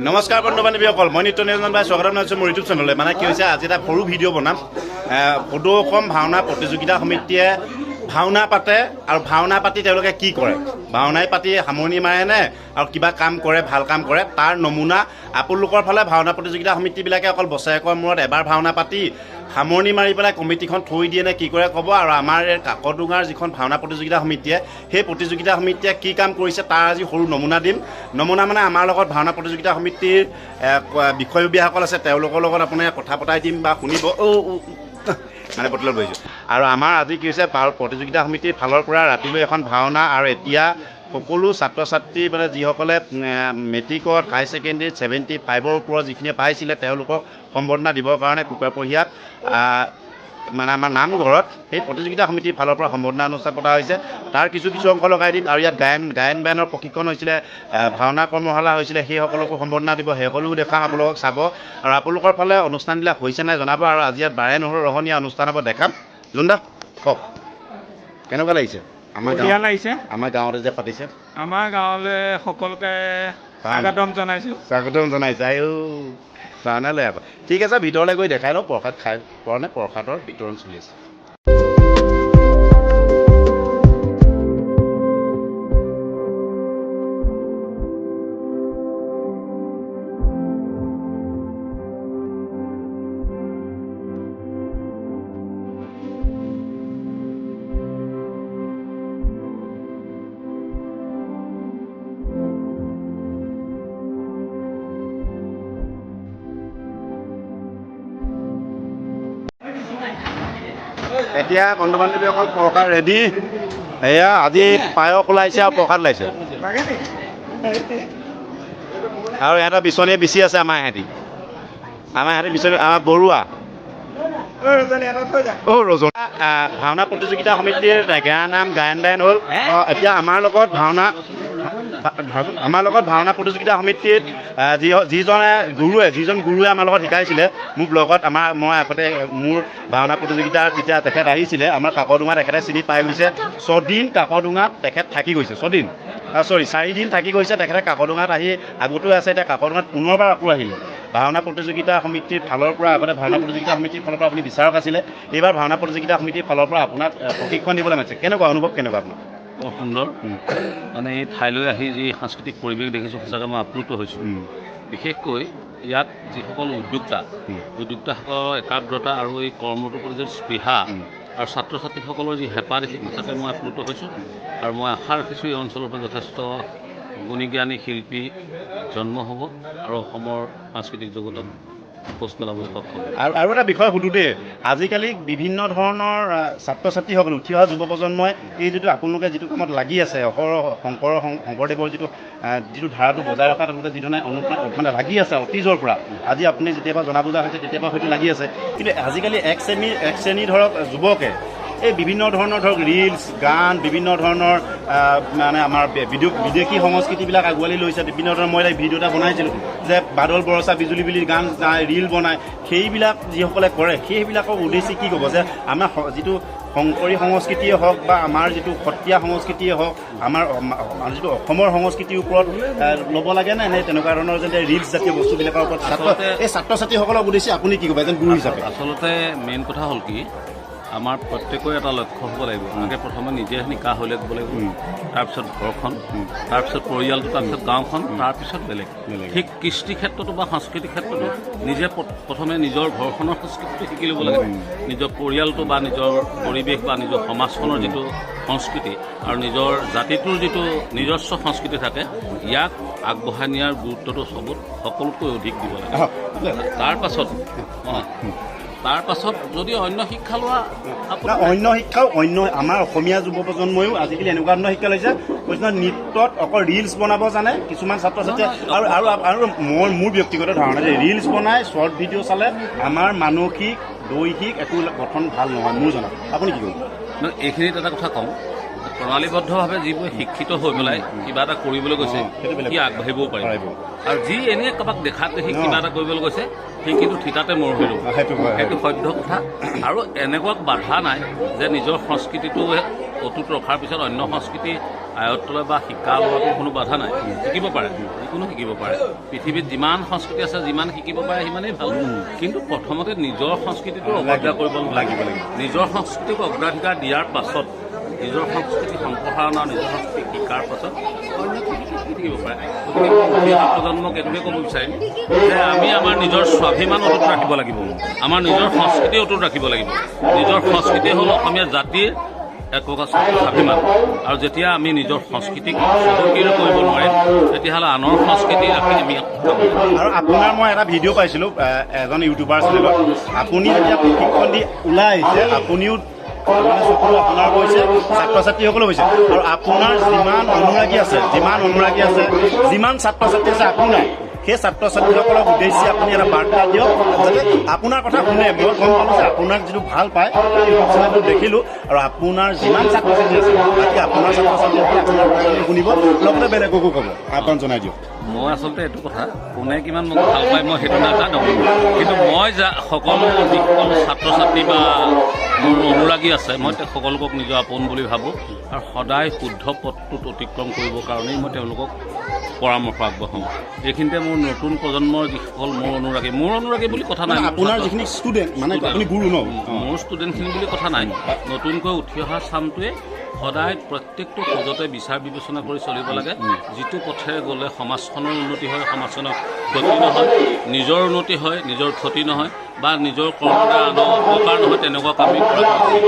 নমস্কাৰ বন্ধু বান্ধৱীসকল, মই নিত্য নিৰঞ্জন ভাই স্বাগতম জনাইছোঁ মোৰ ইউটিউব চেনেললৈ। মানে কি হৈছে, আজি এটা সৰু ভিডিঅ' বনাম। সদৌ অসম ভাওনা প্ৰতিযোগিতা সমিতিয়ে ভাওনা পাতে আৰু ভাওনা পাতি তেওঁলোকে কি কৰে, ভাওনাই পাতি সামৰণি মাৰেনে আৰু কিবা কাম কৰে, ভাল কাম কৰে, তাৰ নমুনা আপোনালোকৰ ফালে ভাওনা প্ৰতিযোগিতা সমিতিবিলাকে অকল বছৰেকৰ মূৰত এবাৰ ভাওনা পাতি সামৰণি মাৰি পেলাই কমিটিখন থৈ দিয়ে নে কি কৰে ক'ব। আৰু আমাৰ এই কাকডোঙাৰ যিখন ভাওনা প্ৰতিযোগিতা সমিতিয়ে, সেই প্ৰতিযোগিতা সমিতিয়ে কি কাম কৰিছে তাৰ আজি সৰু নমুনা দিম। নমুনা মানে আমাৰ লগত ভাওনা প্ৰতিযোগিতা সমিতিৰ বিষয়ববীয়াসকল আছে, তেওঁলোকৰ লগত আপুনি কথা পতাই দিম বা শুনিব। মানে বটলত বহিছোঁ। আৰু আমাৰ আজি কি হৈছে, প্ৰতিযোগিতা সমিতিৰ ফালৰ পৰা ৰাতিলৈ এখন ভাওনা আৰু এতিয়া সকলো ছাত্ৰ ছাত্ৰী মানে যিসকলে মেট্ৰিকত, হায়াৰ ছেকেণ্ডেৰীত 75ৰ ওপৰত যিখিনিয়ে পাইছিলে তেওঁলোকক সম্বৰ্ধনা দিবৰ কাৰণে কুকুৰাপহীয়াত মানে আমাৰ নামঘৰত সেই প্ৰতিযোগিতা সমিতিৰ ফালৰ পৰা সম্বৰ্ধনা অনুষ্ঠান পতা হৈছে। তাৰ কিছু কিছু অংশ লগাই দিম। আৰু ইয়াত গায়ন বায়নৰ প্ৰশিক্ষণ হৈছিলে, ভাওনা কৰ্মশালা হৈছিলে, সেইসকলকো সম্বৰ্ধনা দিব, সেইসকলো দেখাম, আপোনালোকক চাব। আৰু আপোনালোকৰ ফালে অনুষ্ঠানবিলাক হৈছে নাই জনাব। আৰু আজি ইয়াত বাৰে নহৰু ৰহণীয়া অনুষ্ঠান হ'ব, দেখাম। জোনদা কওক, কেনেকুৱা লাগিছে আমাৰ বঢ়িয়া লাগিছে? আমাৰ গাঁৱতে যে পাতিছে, আমাৰ গাঁৱলৈ সকলোকে স্বাগতম জনাইছোঁ। স্বাগতম জনাইছে। আইও ভাওনালৈ আকৌ। ঠিক আছে, ভিতৰলৈ গৈ দেখাই লওঁ। প্ৰসাদ খাই পৰা নাই, প্ৰসাদৰ বিতৰণ চলি আছে। এতিয়া বন্ধু বান্ধৱীসকল প্ৰসাদ ৰেডি। এয়া আজি পায়স ওলাইছে আৰু প্ৰসাদ ওলাইছে। আৰু ইহঁতৰ বিচনীয়ে বিচি আছে। আমাৰ ইহঁতি বিচনী, আমাৰ বৰুৱা অ' ৰজন। ভাওনা প্ৰতিযোগিতা সমিতিৰ গান নাম গায়ন বায়ন হ'ল। এতিয়া আমাৰ লগত ভাওনা প্ৰতিযোগিতা সমিতিত যিজন গুৰুৱে আমাৰ লগত শিকাইছিলে, মোৰ ব্লগত মই আগতে মোৰ ভাওনা প্ৰতিযোগিতাত যেতিয়া তেখেত আহিছিলে আমাৰ কাকডোঙা, তেখেতে চিনি পাই গৈছে। 6দিন কাকডোঙাত তেখেত থাকি গৈছে, 4দিন থাকি গৈছে তেখেতে কাকডোঙাত আহি। আগতেও আছে, এতিয়া কাকডোঙাত পুনৰবাৰ আকৌ আহিলে। ভাওনা প্ৰতিযোগিতা সমিতিৰ ফালৰ পৰা, আগতে ভাওনা প্ৰতিযোগিতা সমিতিৰ ফালৰ পৰা আপুনি বিচাৰক আছিলে, এইবাৰ ভাওনা প্ৰতিযোগিতা সমিতিৰ ফালৰ পৰা আপোনাক প্ৰশিক্ষণ দিবলৈ মাতিছে। কেনেকুৱা অনুভৱ, কেনেকুৱা আপোনাৰ? বৰ সুন্দৰ। মানে এই ঠাইলৈ আহি যি সাংস্কৃতিক পৰিৱেশ দেখিছোঁ, সঁচাকৈ মই আপ্লুত হৈছোঁ। বিশেষকৈ ইয়াত যিসকল উদ্যোক্তাসকলৰ একাগ্ৰতা আৰু এই কৰ্মটোৰ প্ৰতি যি স্পৃহা আৰু ছাত্ৰ ছাত্ৰীসকলৰ যি হেঁপাহ দেখি সঁচাকৈ মই আপ্লুত হৈছোঁ। আৰু মই আশা ৰাখিছোঁ এই অঞ্চলৰ পৰা যথেষ্ট গুণী জ্ঞানী শিল্পী জন্ম হ'ব আৰু অসমৰ সাংস্কৃতিক জগতত খোজ পেলাবলৈ সক্ষম। আৰু এটা বিষয় সুধো দেই, আজিকালি বিভিন্ন ধৰণৰ ছাত্ৰ ছাত্ৰীসকল, উঠি অহা যুৱ প্ৰজন্মই এই যিটো আপোনালোকে যিটো কামত লাগি আছে, অহৰহ শংকৰদেৱৰ যিটো ধাৰাটো বজাই ৰখাত আপোনালোকে যিধৰণে মানে লাগি আছে অতীজৰ পৰা, আজি আপুনি যেতিয়াৰ পৰা জনা বুজা হৈছে তেতিয়াৰ পৰা হয়তো লাগি আছে। কিন্তু আজিকালি এক শ্ৰেণী ধৰক যুৱকে এই বিভিন্ন ধৰণৰ ধৰক ৰিলছ, গান, বিভিন্ন ধৰণৰ মানে আমাৰ বিদেশী সংস্কৃতিবিলাক আগুৱালি লৈছে। বিভিন্ন ধৰণৰ মই ভিডিঅ' এটা বনাইছিলোঁ যে বাদল বৰষা বিজুলী বিলি গান গায়, ৰিল বনায়, সেইবিলাক যিসকলে কৰে সেইবিলাকক উদ্দেশ্যি কি ক'ব যে আমাৰ যিটো শংকৰী সংস্কৃতিয়ে হওক বা আমাৰ যিটো সত্ৰীয়া সংস্কৃতিয়ে হওক, আমাৰ যিটো অসমৰ সংস্কৃতিৰ ওপৰত ল'ব লাগে নে তেনেকুৱা ধৰণৰ যেনে ৰিলছ জাতীয় বস্তুবিলাকৰ ওপৰত এই ছাত্ৰ ছাত্ৰীসকলক উদ্দেশ্যি আপুনি কি ক'ব এজন গুৰু হিচাপে? আচলতে মেইন কথা হ'ল কি, আমাৰ প্ৰত্যেকৰে এটা লক্ষ্য হ'ব লাগিব। আগে প্ৰথমে নিজে নিকা হৈ লাগিব, তাৰপিছত ঘৰখন, তাৰপিছত পৰিয়ালটো, তাৰপিছত গাঁওখন, তাৰপিছত বেলেগ। ঠিক কৃষ্টি ক্ষেত্ৰতো বা সাংস্কৃতিক ক্ষেত্ৰতো নিজে প্ৰথমে নিজৰ ঘৰখনৰ সংস্কৃতিটো শিকি ল'ব লাগে, নিজৰ পৰিয়ালটো বা নিজৰ পৰিৱেশ বা নিজৰ সমাজখনৰ যিটো সংস্কৃতি আৰু নিজৰ জাতিটোৰ যিটো নিজস্ব সংস্কৃতি থাকে, ইয়াক আগবঢ়াই নিয়াৰ গুৰুত্বটো সকলোতকৈ অধিক দিব লাগে। তাৰ পাছত যদি অন্য শিক্ষা লোৱা, অন্য শিক্ষাও অন্য আমাৰ অসমীয়া যুৱ প্ৰজন্ময়ো আজিকালি এনেকুৱা ধৰণৰ শিক্ষা লৈছে, কৈছে নৃত্যত অকল ৰিলছ বনাব জানে কিছুমান ছাত্ৰ ছাত্ৰীয়ে। আৰু আৰু আৰু মোৰ ব্যক্তিগত ধাৰণা যে ৰিলছ বনাই শ্বৰ্ট ভিডিঅ' চালে আমাৰ মানসিক দৈহিক একো গঠন ভাল নহয়, মোৰ জনা। আপুনি কি ক'ব? এইখিনিত এটা কথা কওঁ, প্ৰণালীবদ্ধভাৱে যিবোৰ শিক্ষিত হৈ পেলাই কিবা এটা কৰিবলৈ গৈছে সি আগবাঢ়িবও পাৰিব, আৰু যি এনেই কাৰোবাক দেখাত দেখি কিবা এটা কৰিবলৈ গৈছে সি কিন্তু থিতাতে মৰ হৈ ৰ'ব, সেইটো সত্য কথা। আৰু এনেকুৱা বাধা নাই যে নিজৰ সংস্কৃতিটো অটুট ৰখাৰ পিছত অন্য সংস্কৃতি আয়ত্তলৈ বা শিকা লোৱাটো কোনো বাধা নাই। শিকিব পাৰে, যিকোনো শিকিব পাৰে। পৃথিৱীত যিমান সংস্কৃতি আছে, যিমান শিকিব পাৰে সিমানেই ভাল। কিন্তু প্ৰথমতে নিজৰ সংস্কৃতিটো অৱজ্ঞা কৰিব লাগিব, নালাগে। লাগিব। নিজৰ সংস্কৃতিক অগ্ৰাধিকাৰ দিয়াৰ পাছত, নিজৰ সংস্কৃতি সম্প্ৰসাৰণ আৰু নিজৰ সংস্কৃতি শিকাৰ পাছত অন্য শিকি থাকিব পাৰে। গতিকে মই উঠি অহা প্ৰজন্মক এইটোকে ক'ব বিচাৰিম যে আমি আমাৰ নিজৰ স্বাভিমান অটুট ৰাখিব লাগিব, আমাৰ নিজৰ সংস্কৃতি অটুট ৰাখিব লাগিব। নিজৰ সংস্কৃতি হ'ল অসমীয়া জাতিৰ এক প্ৰকাৰ স্বাভিমান। আৰু যেতিয়া আমি নিজৰ সংস্কৃতিক চহকী কৰিব নোৱাৰিম, তেতিয়াহ'লে আনৰ সংস্কৃতি ৰাখি আমি কাম কৰিম। আৰু আপোনাৰ মই এটা ভিডিঅ' পাইছিলোঁ এজন ইউটিউবাৰ চেনেলত। আপুনি যেতিয়া প্ৰশিক্ষণ দি ওলাই আহিছে, আপুনিও মানে চকু আপোনাৰ গৈছে, ছাত্ৰ ছাত্ৰীসকলেও গৈছে, আৰু আপোনাৰ যিমান অনুৰাগী আছে, যিমান ছাত্ৰ ছাত্ৰী আছে আপোনাৰ, সেই ছাত্ৰ ছাত্ৰীসকলক উদ্দেশ্যি আপুনি এটা বাৰ্তা দিয়ক, যাতে আপোনাৰ কথা শুনে। মই গম পালোঁ যে আপোনাক যিটো ভাল পায়, ইউটিউব চেনেলটো দেখিলোঁ। আৰু আপোনাৰ যিমান ছাত্ৰ ছাত্ৰী আছে, বাকী আপোনাৰ ছাত্ৰ ছাত্ৰীসকলে আপোনাৰ কথাখিনি শুনিব, লগতে বেলেগকো ক'ব। আহ্বান জনাই দিয়ক। মই আচলতে এইটো কথা কোনে কিমান মোক ভাল পায় মই সেইটো নাজানো, কিন্তু মই যা সকলো যিসকল ছাত্ৰ ছাত্ৰী বা মোৰ অনুৰাগী আছে, মই সকলোকক নিজৰ আপোন বুলি ভাবোঁ আৰু সদায় শুদ্ধ পথটোত অতিক্ৰম কৰিবৰ কাৰণেই মই তেওঁলোকক পৰামৰ্শ আগবঢ়াওঁ। এইখিনিতে মোৰ নতুন প্ৰজন্মৰ যিসকল মোৰ অনুৰাগী, মোৰ অনুৰাগী বুলি কথা নাই, আপোনাৰ যিখিনি ষ্টুডেণ্ট, মানে আপুনি গুৰু ন? মোৰ ষ্টুডেণ্টখিনি বুলি কথা নাই, নতুনকৈ উঠি অহা চামটোৱে সদায় প্ৰত্যেকটো খোজতে বিচাৰ বিবেচনা কৰি চলিব লাগে। যিটো পথেৰে গ'লে সমাজখনৰ উন্নতি হয়, সমাজখনৰ ক্ষতি নহয়, নিজৰ উন্নতি হয়, নিজৰ ক্ষতি নহয়, বা নিজৰ কৰ্মৰ দ্বাৰা আনৰ অপকাৰ নহয়, তেনেকুৱা কামেই কৰা উচিত।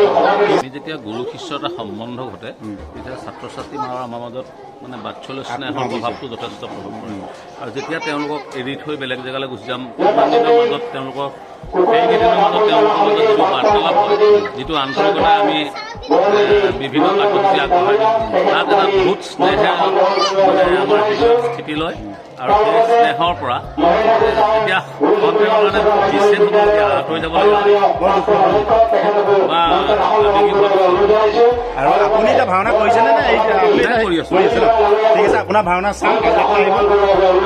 আমি যেতিয়া গুৰু শিষ্যৰ এটা সম্বন্ধ ঘটে, তেতিয়া ছাত্ৰ ছাত্ৰী আৰু আমাৰ মাজত মানে বাৎসল্য স্নেহৰ প্ৰভাৱটো যথেষ্ট প্ৰভাৱ পৰে। আৰু যেতিয়া তেওঁলোকক এৰি থৈ বেলেগ জেগালৈ গুচি যাম, কিমান দিনৰ মাজত তেওঁলোকক, সেইকেইদিনৰ মাজত তেওঁলোকৰ মাজত যিটো বাৰ্তালাপ হয়, যিটো আন্তৰিকতা আমি বিভিন্ন কাৰ্যসূচী আগবঢ়াই দিওঁ, তাত এটা বহুত স্নেহে মানে আমাৰ হৃদয়ত স্থিতি লয়। আৰু সেই স্নেহৰ পৰা যেতিয়া খন্তেকৰ কাৰণে বিচ্ছেদ হ'বলগীয়া, আঁতৰি যাব লগা বা আৱেগিকভাৱে। আৰু আপুনি এতিয়া ভাওনা কৰিছেনে নে? নাই, কৰি আছোঁ। কৰি আছে ন? ঠিক আছে, আপোনাৰ ভাওনা চাম। আজি আহিব?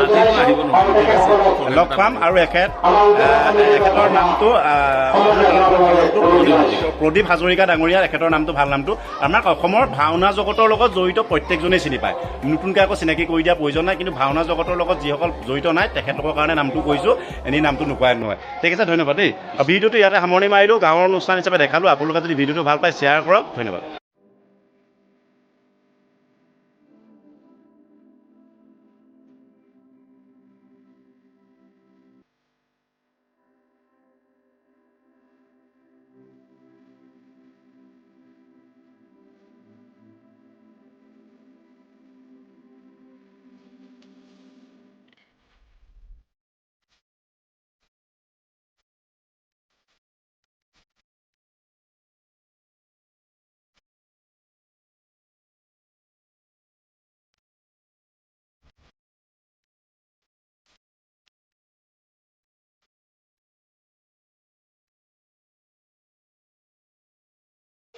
আজি মই আহিব নোৱাৰিম। ঠিক আছে, লগ পাম। আৰু এখেতৰ নামটো প্ৰদীপ হাজৰিকা ডাঙৰীয়া। এখেতৰ নামটো ভাল নামটো আমাক অসমৰ ভাওনা জগতৰ লগত জড়িত প্ৰত্যেকজনেই চিনি পায়। নতুনকৈ আকৌ চিনাকি কৰি দিয়াৰ প্ৰয়োজন নাই। কিন্তু ভাওনা জগতৰ লগত যিসকল জড়িত নাই, তেখেতলোকৰ কাৰণে নামটো কৈছোঁ, এনেই নামটো নোকোৱাই নহয়। ঠিক আছে, ধন্যবাদ দেই। আৰু ভিডিঅ'টো ইয়াতে সামৰণি মাৰিলোঁ। গাঁৱৰ অনুষ্ঠান হিচাপে দেখালোঁ। আপোনালোকে যদি ভিডিঅ'টো ভাল পায়, শ্বেয়াৰ কৰক। ধন্যবাদ।